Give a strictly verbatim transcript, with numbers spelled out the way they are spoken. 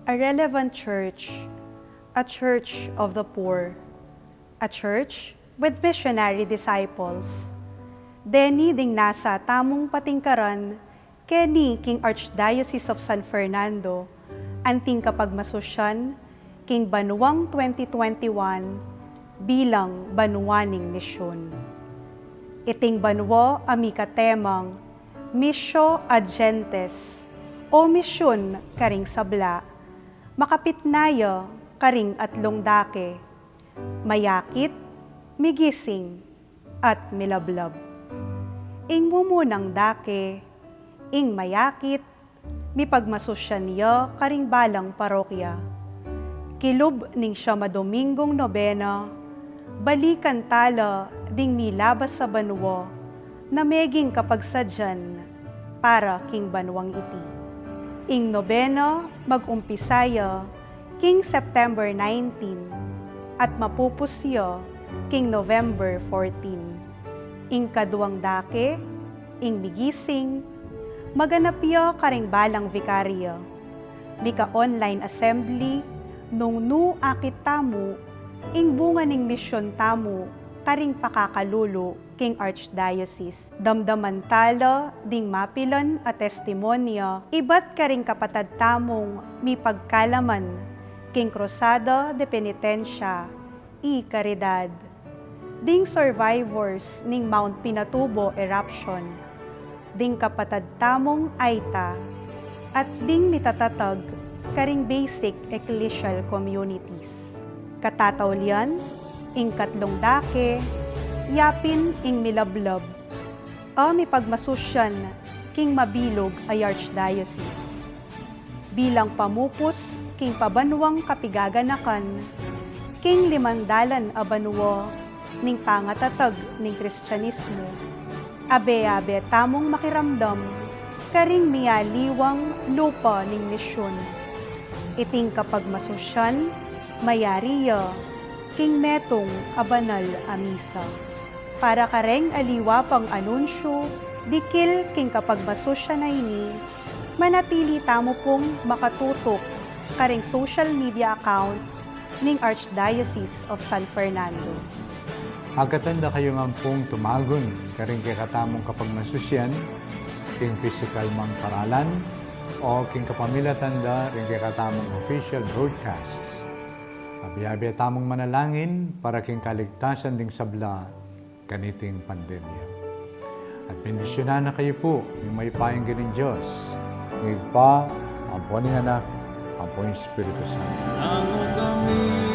A relevant church, a church of the poor, a church with missionary disciples. Deni ding nasa tamung patingkaran keni king Archdiocese of San Fernando, anting kapagmasusyan king banuang twenty twenty-one bilang banua ning misyun. Iting banua a mika temang Missio ad Gentes, o misyun karing sabla, makapit na ya karing atlung dake, mayakit, migising, at milablab. Ing mumunang dake, ing mayakit, mipagmasusyan ya karing balang parokya. Kilub ning siyam a Domingong nobena, balikan tala ding milabas a banua na meging kapagsadyan para king banuang iti. Ing nobena mag-umpisa ya king September nineteen at mapupus ya king November fourteen. Ing kaduang dake, ing migising, maganap ya karing balang vikarya. Mika-online assembly nung nu akit tamu ing bunga ning misyun tamu karing pakakalulu king Archdiocese. Damdaman tala ding mapilan a testimonya ibat karing kapatad tamung mipagkalaman king Cruzada de Penitencia y Caridad, ding survivors ning Mount Pinatubo eruption, ding kapatad tamung Aita, at ding mitatatag karing basic ecclesial communities. Katataulian, ing katlung dake, yapin ing milablab a mipagmasusyan king mabilug a archdiocese. Bilang pamupus king pabanuang kapigaganakan king limang dalan a banua ning pangatatag ning Kristianismu, abe-abe tamung makiramdam karing mialiwang lupa ning misyun. Iting kapagmasusyan mayari ya king metung a banal a misa. Para kareng aliwa pang anunsyu dikil king kapagmasusyan a ini, manatili tamu pung makatutuk karing social media accounts ning Archdiocese of San Fernando. Agkatan da kayu ngan pung tumagun karing kekatamung kapagmasusyan king pisikal mang paralan o king kapamilatan da ring kekatamung official broadcasts. Abe-abe tamung manalangin para king kaligtasan ding sabla kaniting pandemya. At bendisyunan na kayu pu ning mayupayang Ginung Dios, ning Ibpa, ampo ning Anak, ampo ning Espiritu Santo. Nanu kami